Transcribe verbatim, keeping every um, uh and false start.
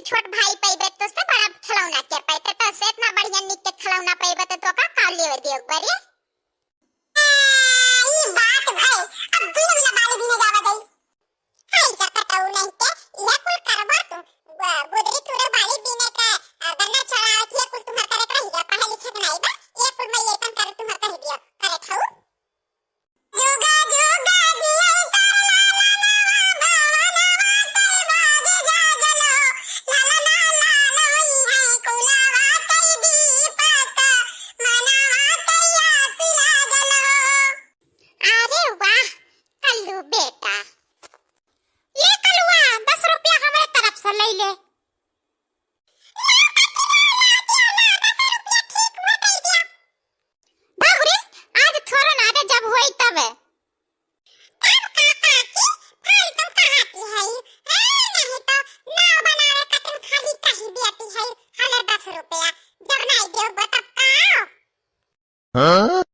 छोट भाई पइबे, तोसे बड़ा खिलौना के पइते, तोसे इतना बढ़िया निक के खिलौना पइबे, तो तोका का लेवे दियो बरे? आ, ई बात भाई, अब दुनो मिला बाली बीने जावा जाई। हाय जा कटाऊ नहीं के, ये कुल करबा तू, ब-, गुदरी तुरे बाली बीने का, आ, गन्ना चढ़ावे के ये कुल तुम्हार करे के रही गया, पढ़े लिखे के नहीं बा, ये कुल मैं ये काम करे तुम्हार कह दिया, करे खाऊ। जुगा जुगा जियई तोर लालनवा भवनवा तोर बाजे जागल हो। लालना लाल होई है कुलवा कई दीपक, मनवा कई आस लागल हो। अरे वाह, कल्लू बेटा। ले कलुआ, दस रुपया हमरे तरफ से ले ले। भागुरी, आज थोरो ना दे, जब होई तबे। तब का काकी, फालतू कहाती है, हाँ, नहीं तो नाव बनावे खातिर खाली कही देती है, हले दस रुपया, जब नहीं देबो तब का? हाँ?